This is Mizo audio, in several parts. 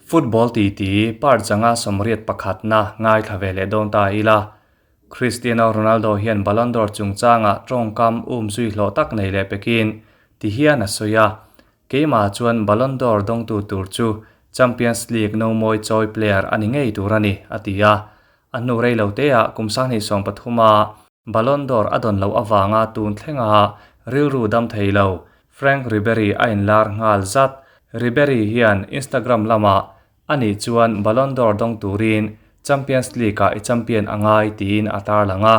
Football titi part changa sawmriat pakhatna ngaithla ve leh dawn ta ila. Cristiano Ronaldo hian Ballon d'Or chungchanga tawngkam um zui hlawh tak nei leh pekin ti hian a sawi a, Keimah chuan Ballon d'Or dawngtu tur chu Champions League nomawi chawi player a ni ngei tur a ni, a ti a. A hnu rei lo teah kum 2023 a Ballon d'Or a dawn loh avanga tun thlenga rilru dam thei lo Frank Ribery a inlar nghal zat. Ribery hian Instagram lamah a nih chuan Ballon d'Or dawng turin Champions League-ah i champion a ngai tiin a tarlang a,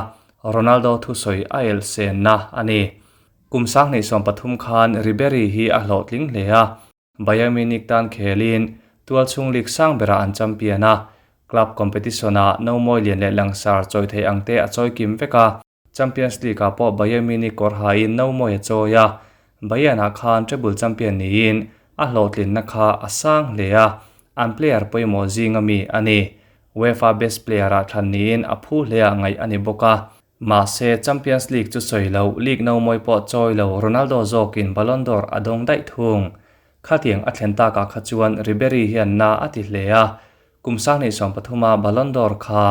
Ronaldo thusawi a elh senna a ni. Kum 2013 khan Ribery hi a hlawhtling hle a, Bayern Munich tan khelin tualchhung league sang berah an champion a, club competition-ah nomawi lian leh langsar chawi theih ang te a chawi kim vek a, Champions League-ah pawh Bayern Munich kawr hain nomawi a chawi a, Bayern-ah khan treble champion niin a hlawhtlinna kha a sang hle a, an player pawimawh zinga mi a ni. UEFA Best Player-ah thlan niin a phu hleah ngaih a ni bawk a. Mahse, Champions League chu sawi lo, league nomawi pawh chawi lo, Ronaldo zawkin Ballon d'Or a dawng daih thung. Khatiang a thlen takah kha chuan Ribery hian na a ti hle a, kum 2023 a Ballon d'Or kha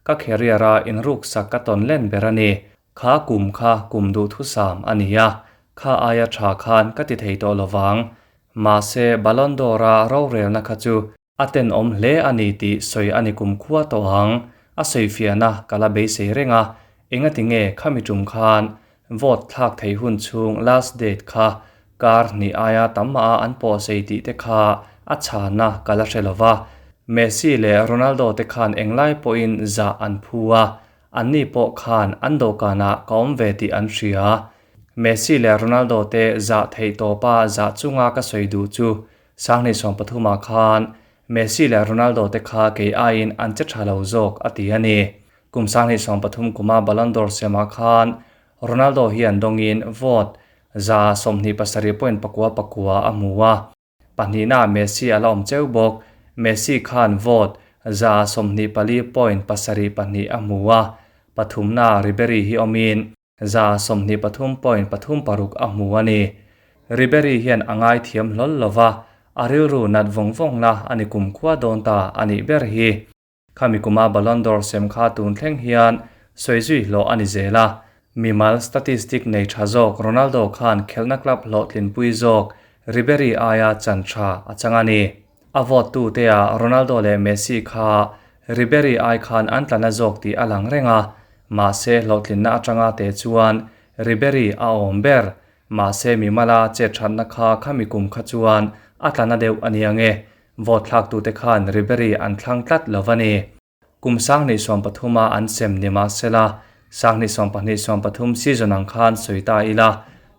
ka career a inruksak ka tawn len ber a ni. Kha kum kha kum duhthusam a ni a, kha aia tha khan ka ti thei tawh lovang. Mahse, Ballon d'Or a rorelna kha chu A tenawm hle a ni tih sawi a ni kumkhua tawh ang. A sawifiahna ka la beisei reng a, engati nge khami tum khan vote thlak thei hun chhung last date kha kar hnih aia tam mah a an pawhsei tih te kha a chhanna ka la hre lo va. Messi leh Ronaldo te khan englai pawhin zah an phu a, anni pawh khan an dawhkanah ka awm ve tih an hria. Messi leh Ronaldo te zah theih tawpa zah chunga ka sawi duh chu 2013 ah khan Messi leh Ronaldo te kha kei aiin an che tha lo zawk a ti a ni. Kum 2023 kuma Ballon d'Or siamah khan Ronaldo hian dawngin vote 27.9 a hmu a. Pahnihnaah Messi a la awm cheu bawk. Messi khan vote 24.72 a hmu a. Pathumnaah Ribery hi awmin 23.36 a hmu a ni. Ribery hian a ngaithiam hlawl lo va, a rilru nat vawng vawngna a ni kumkhua dawn ta a nih ber hi. Khami kuma Ballon d'Or sem kha tun thleng hian sawi zui hlawh a ni zel a. Mimal statistic nei tha zawk Ronaldo khan khelhna club hlawhtlinpui zawk Ribery aia chan tha a chang a ni. A vote tute ah Ronaldo leh Messi kha Ribery ai khan an tla na zawk tih a lang reng a, mahse hlawhtlinna atanga te chuan Ribery a awm ber. Mahse mimala chet thatna kha khami kum kha chuan a tla na deuh a nia nge, vote thlaktute khan Ribery an thlang tlat lo va ni. Kum 2023 a an sem ni mahsela, 2022-23 season ang khan sawi ta ila,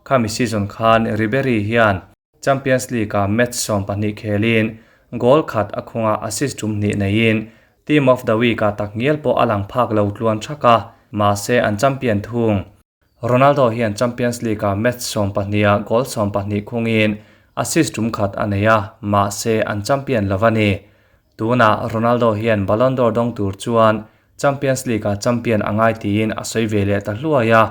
khami season khan Ribery hian Champions League-ah match 12 khelin goal khat a khunga assist tum hnih neiin Team of the Week-ah takngial pawh a lang phak lo tluan thak a, mahse an champion thung. Ronaldo hian Champions League-ah match 12-ah goal 12 khungin assist tum khat a nei a, mahse an champion lo a ni. Tunah Ronaldo hian Ballon d'Or dawng tur chuan Champions League-ah champion a ngai tiin a sawi ve leh ta hluai a,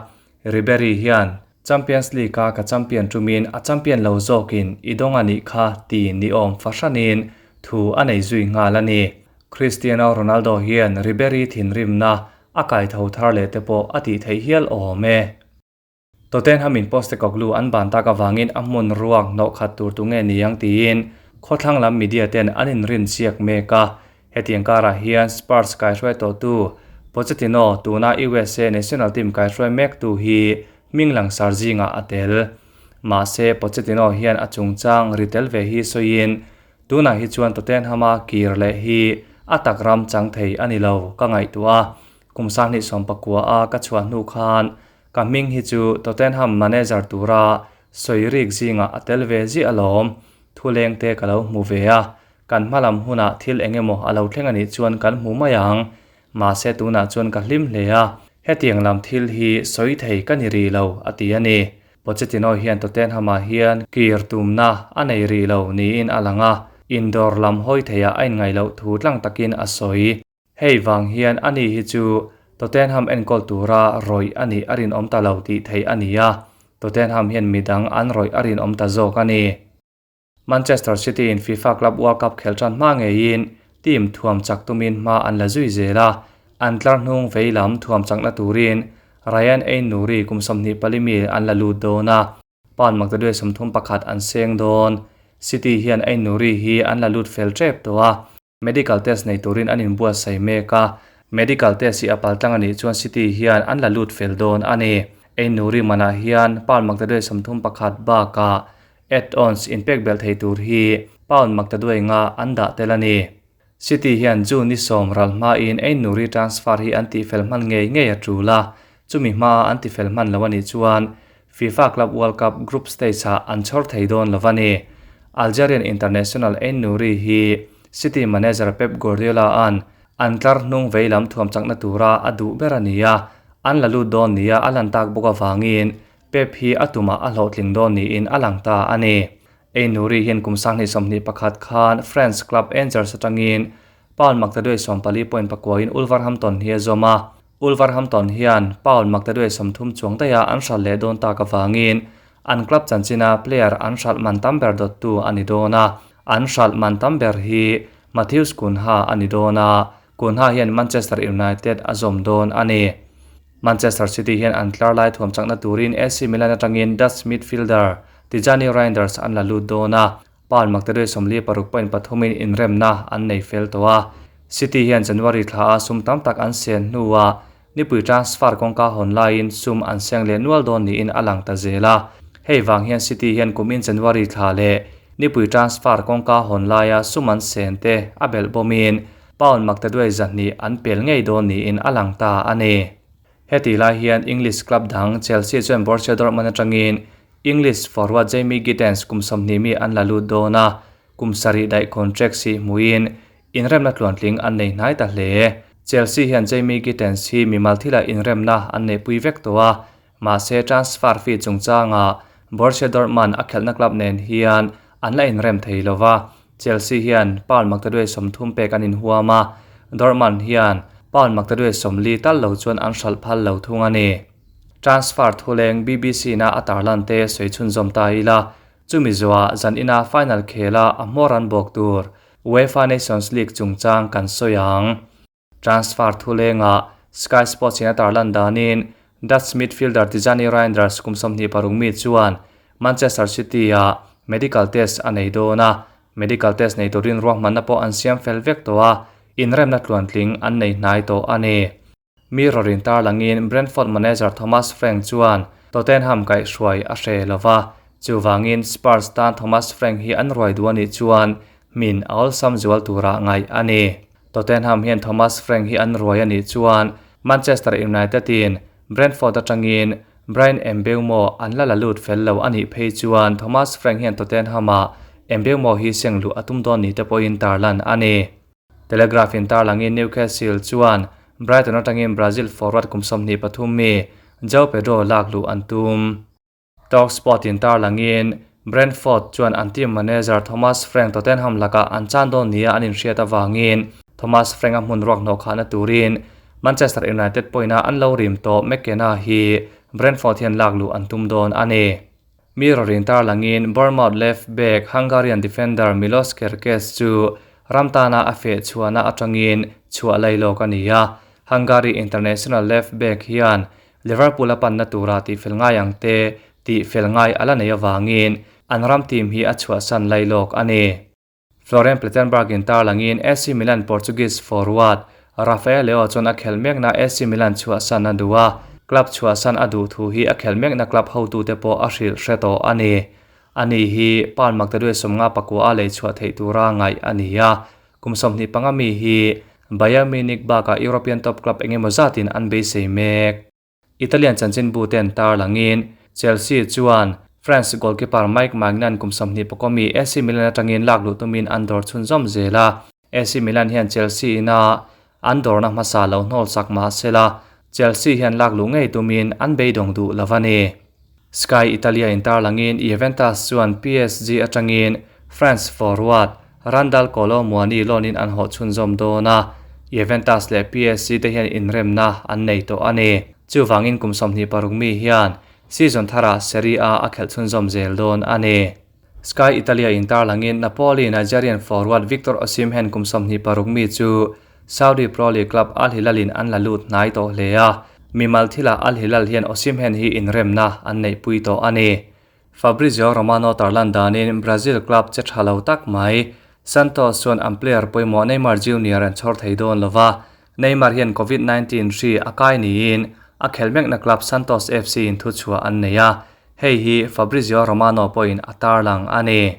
Ribery hian Champions League-a ka champion tumin a champion lo zawkin i dawng a nih kha ti ni awm fahranin thu a nei zui nghal a ni. Cristiano Ronaldo hian Ribery thinrimna a kaitho thar leh te pawh a tih theih hial awm e. Tottenham-in Postecoglou an ban tak avangin a hmun ruak hnawh khat tur tu nge ni ang tiin khawthlang lam media ten an inrin siak mek a. Hetiang karah hian Spurs kaihruai tawhtu Pochettino tuna USA national team kaihruai mektu hi hming langsar zingah a tel. Mahse Pochettino hian a chungchang ri tel ve hi sawiin tunah hi chuan Tottenham-a kir leh hi a tak ram chang thei a ni lo ka ngaihtuah a. Kum 2019 a ka chhuah hnu khan ka hming hi chu Tottenham manager tura sawi rik zingah a tel ve ziah alawm. Thuleng te ka lo hmu ve a, Kan hmalam hunah thil eng emaw a lo thleng a nih chuan kan hmu mai ang. Mahse tunah chuan ka hlim hle a, hetiang lam thil hi sawi thei ka ni rih lo, a ti a ni. Pochettino hian Tottenham-ah hian kir tumna a nei rih lo niin a lang a, indoor lam hawi theiah a inngaih loh thu tlang takin a sawi. Hei vang hian ani hi chu Tottenham enkawl tura rawih a nih a rinawm ta lo tih theih a ni a, Tottenham hian midang an rawih a rinawm ta zawk a ni. Manchester City in FIFA Club World Cup khelh tan hma ngeiin team thuam chak tumin hma an la zui zel a, an tlar hnung vei lam thuam chakna turin Rayan Ait-Nouri kum 24 mi an la lut dawn a, pound maktaduai 31 an seng dawn. City hian Ait-Nouri hi an la lut fel tep tawh a, medical test nei turin an inbuatsaih mek a, medical test hi a paltlang a nih chuan City hian an la lut fel dawn a ni. Ait-Nouri manah hian pound maktaduai 31 bakah add-ons inpek belh thei tur hi pound maktaduai nga an dah tel a ni. City hian June ni 10 ral hmain Ait-Nouri transfer hi an tihfel hman ngei ngei a tul a, chumi hmaa an tifel hman lo a nih chuan FIFA Club World Cup group stage-ah an chhawr thei dawn lo a ni. Algerian international Ait-Nouri hi City manager Pep Guardiola-a'n an tlar hnung vei lam thuam chakna tura a duh ber a ni a, an la lut dawn nia a lan tak bawk avangin Pep hi a tumah a hlawhtling dawn niin a lang ta a ni. Ait-Nouri hian kum 2021 khan France club Angers atangin pound maktaduai 14 point pakuain Wolverhampton hi a zawm a. Wolverhampton hian pound maktaduai 30 chuang daiha an hral leh dawn tak avangin an club chanchina player an hral man tam ber dawttu a ni dawn a. An hral man tam ber hi Matheus Cunha a ni dawn a, Cunha hian Manchester United a zawm dawn a ni. Manchester City hian an tlar lai thuam chakna turin AC Milan atangin Dutch midfielder Tijjani Reijnders an la lut dawn a, pound maktaduai 46 point pathumin inremna an nei fel tawh a. City hian January thla a sum tam tak an sen hnuah nipui transfer kawngka hawn laiin sum an seng leh nual dawn niin a lang ta zel a. Hei vang hian City hian kumin January thla leh nipui transfer kawngka hawn laia sum an sen te a belh bawmin pound maktaduai 200 an pel ngei dawn niin a lang ta a ni. Heti lai hian English club dang Chelsea chuan Borussia Dortmund atangin English forward Jamie Gittens kum 20 mi an la lut dawn a, kum sarih daih contract si hmuin inremna tluantling an nei hnai ta hle. Chelsea hian Jamie Gittens hi mimal thila inremna an nei pui vek tawh a, mahse transfer fee chungchanga Borussia Dortmund a khelhna club nen hian an la inrem thei lova. Chelsea hian pound maktaduai 30 pek an inhuam a, Dortmund hian pound maktaduai 40 tal lo chuan an hral phal lo thung a ni. Transfer thuleng BBC na a tarlan te soi chhun zawm ta ila, chumi zuwa zan ina final khela a hmawr an bawk tur UEFA Nations League chungchang kan sawi ang. Transfer thulenga Sky Sports in a tarlan danin Dutch midfielder Tijjani Reijnders kum 26 mi chuan Manchester City a medical test a nei dawn a, medical test nei turin ruahmanna pawh an siam fel vek tawh a, inremna tluantling an nei hnai tawh a ni. Mirror in tarlangin Brentford manager Thomas Frank chuan Tottenham kaihhruai a hre lova, chuwangin Spurs tan Thomas Frank hi an ruai duh anih chuan min a awlsam zual tura ngaih a ni. Tottenham hian Thomas Frank hi an ruai anih chuan Manchester United in Brentford atangin Bryan Mbeumo an la la lut fel lo anih phei chuan Thomas Frank hian Tottenham a Mbeumo hi seng luh a tum dawn ni te pawhin tarlan a ni. Telegraph in tarlangin Newcastle chuan Brighton atangin Brazil forward kum 23 mi João Pedro lak luh an tum. Talksport in tarlangin Brentford chuan an team manager Thomas Frank Tottenham laka an chan dawn nia an inhriat awangin Thomas Frank a hmun ruak hnawh khahna turin Manchester United pawina an lo rim tawh McKenna hi Brentford hian lak luh an tum dawn a ni. Mirror in tarlangin Bournemouth left back Hungarian defender Milos Kerkez chu ramtana a fe chhuahna atangin chhuah lailawk a ni a. Hungary international left back hian Liverpool a panna tura tih fel ngai ang te tih fel ngai ala nei awangin an ram team hi a chhuah san lailawk a ni. Florian Plettenberg in tarlangin AC Milan Portuguese forward Rafael Leao chuan a khel mekna AC Milan chhuah san a duh a, club chhuah san a duh thu hi a khel mekna club hotu te pawh a hrilh hre tawh a ni. Ani hi pound maktaduai 59 a lei chhuah theih tura ngaih a ni a, kum 25 mi hi Bayern Munich baka European top club engemaw zatin an beisei mek. Italian chanchin bu ten tarlangin Chelsea chuan France goalkeeper Mike Maignan kum 24 mi AC Milan atangin lak luh tumin an dawr chhun zawm zel a. AC Milan hian Chelsea ina an dawrna hmasa lo hnawl sak mah sela Chelsea hian lak luh ngei tumin an beidawng duh lo a ni. Sky Italia in tarlangin Juventus chuan PSG atangin France forward Randal Kolo Muani loan-in an hawh chhun zawm dawn a, Juventus leh PSG te hian inremna an nei tawh a ni. Chuwangin kum 26 mi hian season thara Serie A a khelh chhun zawm zel dawn a ni. Sky Italia in tarlangin Napoli Nigerian forward Victor Osimhen kum 26 mi chu Saudi Pro League club Al Hilal in an la lut hnai tawh hle a, mimal thilah Al Hilal hian Osimhen hi inremna an neihpui tawh a ni. Fabrizio Romano tarlan danin Brazil club che tha lo tak mai Santos chuan an player pawimawh Neymar Junior an chhawr thei dawn lo va, Neymar hian Covid 19 hri a kai niin a khel mekna club Santos FC in thuchhuah an nei a, hei hi Fabrizio Romano pawhin a tarlang a ni.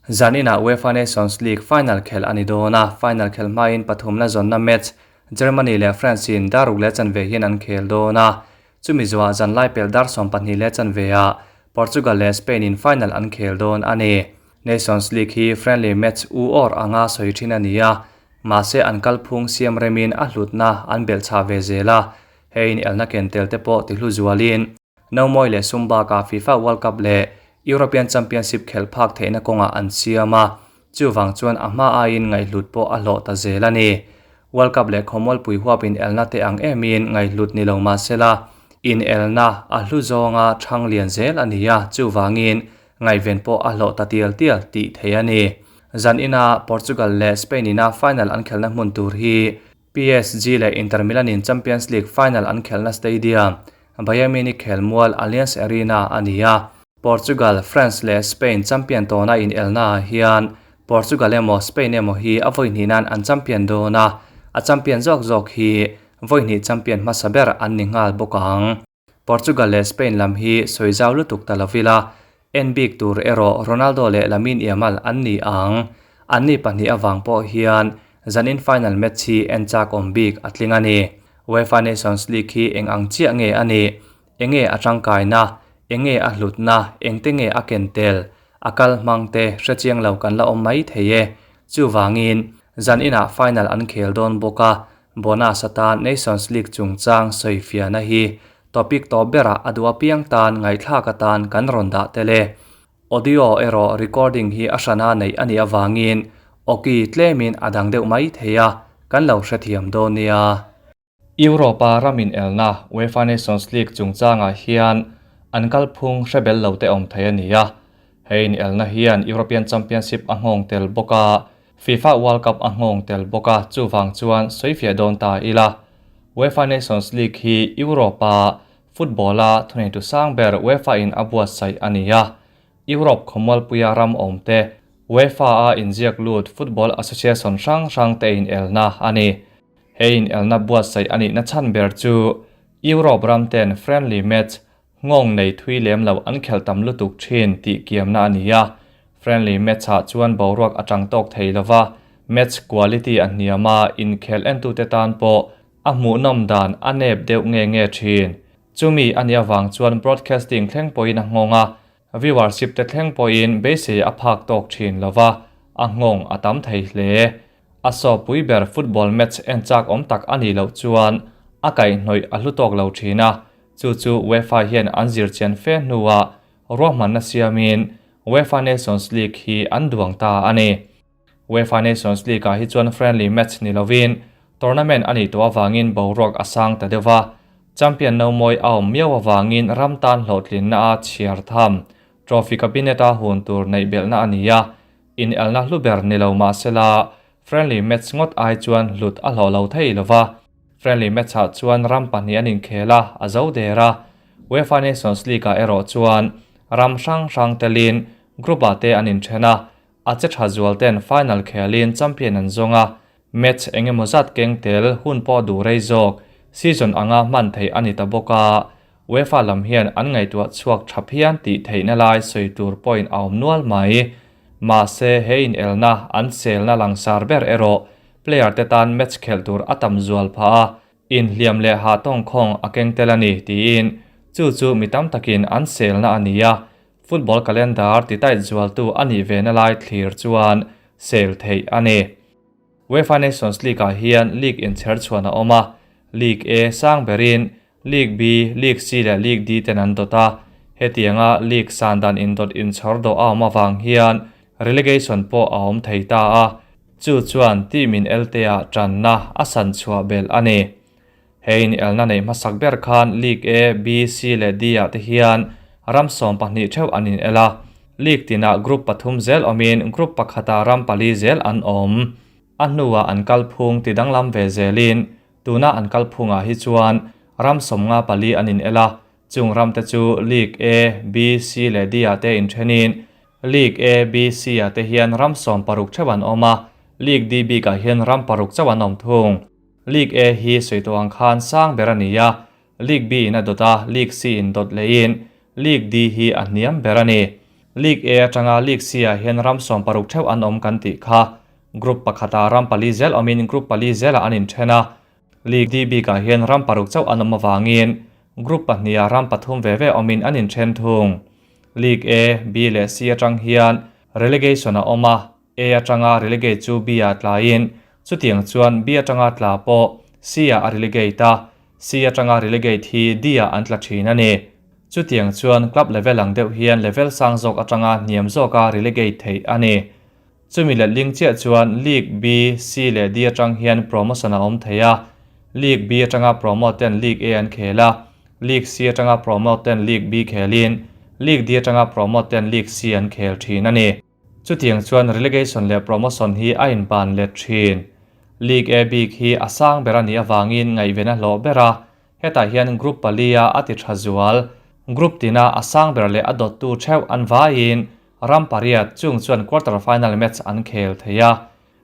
Zaninah UEFA Nations League final khelh a ni dawn a, final khelh hmain pathumna zawnna match Germany leh France in dar ruk leh chanve hian an khel dawn a, chumi zuah zanlai pelh dar 12 leh chanveah Portugal leh Spain in final an khel dawn a ni. Nations League hi friendly match u awr anga sawi thin a ni a, mahse an kalphung siam remin a hlutna an belhchhah ve zel a, hei in elna ken tel te pawh tihlu zualin Nomawi leh sum bakah FIFA World Cup leh European Championship khelh phak theihna kawngah an siam a, chuvang chuan a hma aiin ngaihhlut pawh a hlawh ta zel a ni. World Cup leh khawmualpui huap inelna te ang emin ngaihhlut ni lo mah sela, inelna a hlu zawnga thang lian zel a ni a, chuvangin ngaihven pawh a hlawh ta tial tial tih theih a ni. Zan ina Portugal leh Spain ina final an khelhna hmun tur hi PSG leh Inter Milan in Champions League final an khelhna stadium, Bayern Munich khelmual Allianz Arena a ni a. Portugal, France leh Spain champion tawna inelnaah hian Portugal emaw Spain emaw hi a vawi hnih nan an champion dawn a, a champion zawk zawk hi vawi hnih champion hmasa ber an ni nghal bawk ang. Portugal leh Spain lam hi sawi zau lutuk ta lovila, en bik tur erawh Ronaldo leh Lamine Yamal an ni ang. Anni pahnih avang pawh hian zanin final match hi en chak awm bik a tling a ni. UEFA Nations League hi eng ang chiah nge a nih? Enge a tangkaina? Enge a hlutna? Engte nge a ken tel? A kal hmang te hrechiang lo kan la awm mai thei e. Chuvangin, zaninah final an khel dawn bawk a, Bonus atan Nations League chungchang sawifiahna hi topic tawp berah a duh apiang tan ngaihthlak atan kan rawn dah tel e. Audio erawh recording hi a hrana neih a nih avangin awki tlemin a dang deuh mai thei a, kan lo hrethiam dawn nia. Europa ram inelna UEFA Nations League chungchangah hian an kalphung hre bel lo te awm thei a ni a. Hei inelna hian European Championship a nghawng tel bawk a, FIFA World Cup a nghawng tel bawk a, chuvang chuan sawifiah dawn ta ila. UEFA Nations League hi Europe-a football-a thuneitu sang ber UEFA-in a buatsaih a ni a. Europe khawmualpuia ram awmte UEFA-a inziak lut football association hrang hrangte inelna a ni. He inelna buatsaih a nihna chhan ber chu Europe ramten friendly match Nghawng nei thui lem lo an khelh tam lutuk thin tih kiamna a ni a, friendly match-ah chuan boruak a tang tawk thei lo va, match quality a hniam a, inkhelh entute tan pawh a hmuhnawm dan a nep deuh nge nge thin. Chumi a nih avang chuan broadcasting thleng pawhin a nghawng a, viewership te thleng pawhin beisei a phak tawk thin lo va, a nghawng a tam thei hle. A sawpui ber football match en chak awm tak a nih loh chuan a kaihhnawih a hlu tawk lo thin a, Chu chu UEFA hian an zirchian fe hnuah ruahmanna siamin UEFA Nations League hi an duang ta a ni. UEFA Nations League-ah hi chuan friendly match ni lovin tournament a nih tawh avangin boruak a sang ta deuh va, champion nomawi a awm miau avangin ram tan hlawhtlinna a chhiar tham. Trophy cabinet-a hun tur neih belhna a ni a, inelna hlu ber ni lo mahsela friendly match ngawt ai chuan hlut a hlawh lo thei lo va. Friendly match-ah chuan ram pahnih an inkhel a, a zo der a. UEFA Nations League-ah erawh chuan ram hrang hrang telin group-ah te an inthen a, a che tha zual ten final khelin champion an zawng a, match eng emaw zat keng tel hun pawh duh rei zawk season anga hman theih a ni ta bawk a, UEFA lam hian an ngaihtuah chhuak tha phian tih theihna lai sawi tur point a awm nual mai. Mahse, he inelna an selna langsar ber erawh Player te tan match khelh tur a tam zual phah a, inhliam leh hah tawngkhawng a keng tel a ni, tiin chu chu mi tam takin an selna a ni a, football calendar ti tight zualtu a nih ve na lai thlir chuan sel theih a ni. UEFA Nations League-ah hian league inchher chhuan a awm a, League A sang berin League B, League C leh League D ten an dawt a, hetianga league san dan indawt inchhawr dawh a awm avang hian relegation pawh a awm thei ta a, chu chuan team in elte-ah tanna a san chhuah belh a ni. He inelna neih hmasak ber khan League A, B, C leh D-ah te hian ram 12 theuh an inel a. League tinah group pathum zel awmin group pakhatah ram pali zel an awm. A hnuah an kalphung ti danglam ve zelin tuna an kalphungah hi chuan ram 54 an inel a, chung ramte chu League A, B, C leh D ah te inthenin League A, B, C ah te hian ram 16 theuh an awm a, League D bikah hian ram paruk chauh an awm thung. League A hi sawi tawh ang khan sang ber a ni a, League B in a dawt a, League C in dawt lehin League D hi a hniam ber a ni. League A atanga League C ah hian ram 16 theuh an awm kan tih kha. Group pakhatah ram pali zel awmin group pali zelah an inthen a. League D bikah hian ram paruk chauh an awm avangin group pahnihah ram pathum ve ve awmin an inthen thung. League A, B leh C atang hian relegation a awm a, A atanga relegate chu B ah tlaiin chutiang chuan B atanga tla pawh C ah a relegate a, C atanga relegate hi D ah an tla thin a ni. Chutiang chuan club level ang deuh hian level sang zawk atanga hniam zawka relegate theih a ni. Chumi letling chiah chuan League B, C leh D atang hian promotion a awm thei a, League B atanga promote ten League A an khel a, League C atanga promote ten League B khelin League D atanga promote ten League C an khel thin a ni. Chutiang chuan relegation leh promotion hi a inban let thin. League A bik hi a sang ber a nih avangin ngaihven a hlawh ber a, hetah hian group palia a ti tha zual. Group tina a sang ber leh a dawttu theuh an vaiin ram pariat chung chuan quarter final match an khel thei a,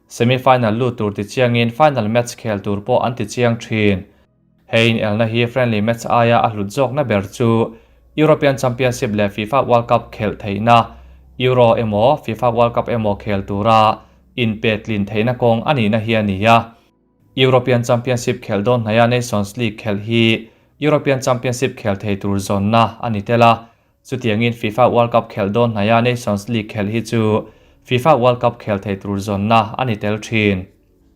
semi final lut tur ti chiangin final match khel tur pawh an ti chiang thin. Hei inelna hi friendly match aia a hlut zawkna ber chu European Championship leh FIFA World Cup khelh theihna, Euro emaw FIFA World Cup emaw khel tura inpetlin theihna kawng a nihna hi a ni a. European Championship khelh dawn hnaia Nations League khelh hi European Championship khel thei tur zawnna a ni tel a, chutiangin FIFA World Cup khelh dawn hnaia Nations League khelh hi chu FIFA World Cup khel thei tur zawnna a ni tel thin.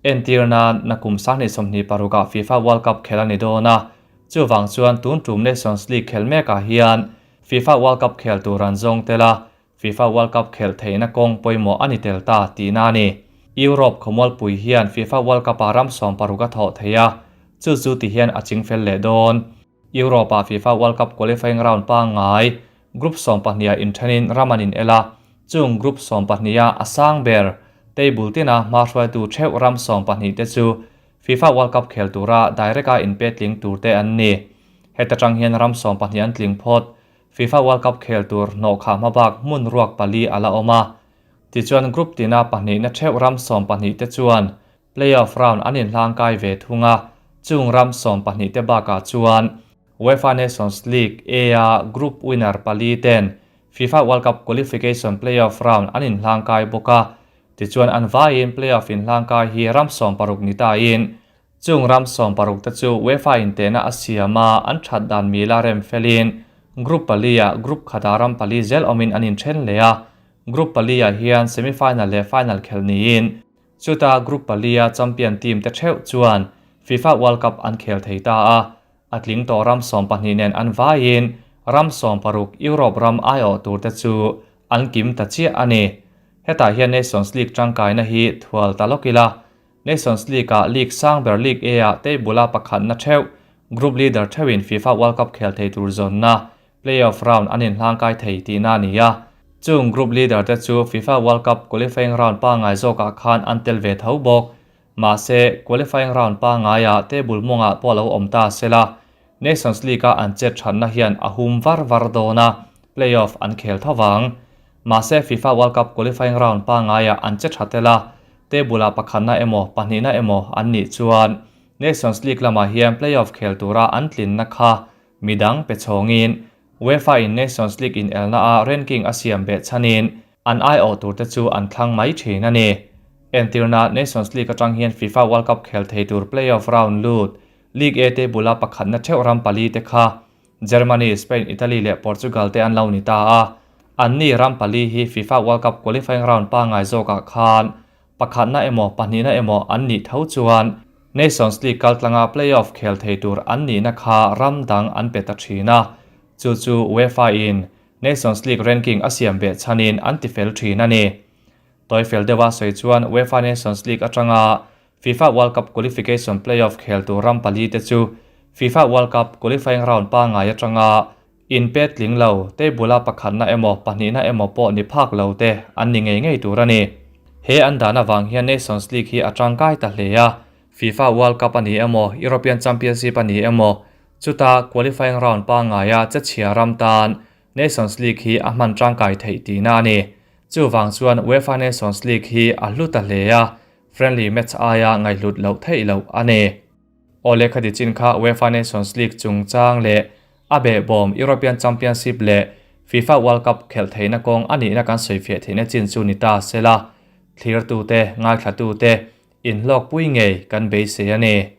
Entir nan, nakum 2026ah FIFA World Cup khelh a ni dawn a, chuvang chuan tun tum Nations League khelh mekah hian FIFA World Cup khel tur an zawng tel a, FIFA World Cup khelh theihna kawng pawimawh a ni tel ta tihna a ni. Europe khawmualpui hian FIFA World Cup-ah ram 60 a thawh thei a, chu chu ti hian a ching fel leh dawn. Europe-ah FIFA World Cup qualifying round pangngai group 12ah inthenin ram an inel a, chung group 12a a sang ber table tina hma hruaitu theuh ram 12 te chu FIFA World Cup khel tura direct-a inpetling turte an ni. Heta tang hian ram 12 an tling phawt. FIFA World Cup khel tur hnawhkhah hmabak hmun ruak pali a la awm a. Tichuan group tina pahnihna theuh ram 12 te chuan playoff round an inhlangkai ve thung a, chung ram 12 te bakah chuan UEFA Nations League A-a group winner pali ten FIFA World Cup qualification playoff round an inhlangkai bawk a, tichuan an vaiin playoff inhlangkai hi ram 60 ni tain chung ram 60 te chu UEFA in tehna a siam a, an that dan mila rem felin group pali-ah group khatah ram pali zel awmin an inthen leh a, group pali-ah hian semi-final leh final khelh niin chuta group palia champion team te theuh chuan FIFA World Cup an khel thei ta a, a tling tawh ram 12 nen an vaiin ram 60 Europe ram aiawh tur te chu an kim ta chiah a ni. Hetah hian Nations League tangkaina hi thual ta lawk ila, Nations League-ah League sang ber League A-ah table-a pakhatna theuh group leader theuhin FIFA World Cup khel thei tur zawnna playoff round an inhlangkai thei tihna a ni a. Chung group leader te chu FIFA World Cup qualifying round pangngai zawkah khan an tel ve tho bawk. Mahse, qualifying round pangngaiah table mawngah pawh lo awm ta sela, Nations League-a an chet thatna hian a hum var var dawn a, playoff an khel tho vang. Mahse, FIFA World Cup qualifying round pangngaiah an che tha tel a, table-ah pakhatna emaw pahnihna emaw an nih chuan Nations League lamah hian playoff khel tura an tlinna kha midang pe chhawngin UEFA in Nations League inelna a ranking a siam beh chhanin an aiawh turte chu an thlang mai thin a ni. Entirna Nations League atang hian FIFA World Cup khel thei tur playoff round lut League A table-a pakhatna theuh ram pali te kha Germany, Spain, Italy leh Portugal te an lo ni ta a. Anni ram pali hi FIFA World Cup qualifying round pangngai zawkah khan pakhatna emaw pahnihna emaw an nih tho chuan Nations League kaltlanga playoff khel thei tur an nihna kha ram dang an pe ta thin a. Chu chu UEFA in Nations League ranking a siam beh chhanin an ti fel thin a ni. Toifel deuha sawi chuan UEFA Nations League atanga FIFA World Cup qualification playoff khel tur ram pali te chu FIFA World Cup qualifying round pangngai atanga In pet tling lo, table a pakhatna emaw pahnihna emaw pawh ni phak lo te an ni ngei ngei tur a ni. He an dan avang hian Nations League hi a tangkai ta hle a, FIFA World Cup a ni emaw, European Championship a ni emaw, chuta qualifying round pangngaia che chhia ram tan Nations League hi a hman tangkai theih tihna a ni. Chuvang chuan UEFA Nations League hi a hlu ta hle a, friendly match aia ngaihhlut loh theih loh a ni. Aw lehkha ti chin kha UEFA Nations League chungchang leh a behbawm European Championship leh FIFA World Cup khelh theihna kawng a nihna kan sawifiah theihna chin chu ni ta se la, thlirtute, ngaithlatute inhlawkpui ngei kan beisei a ni.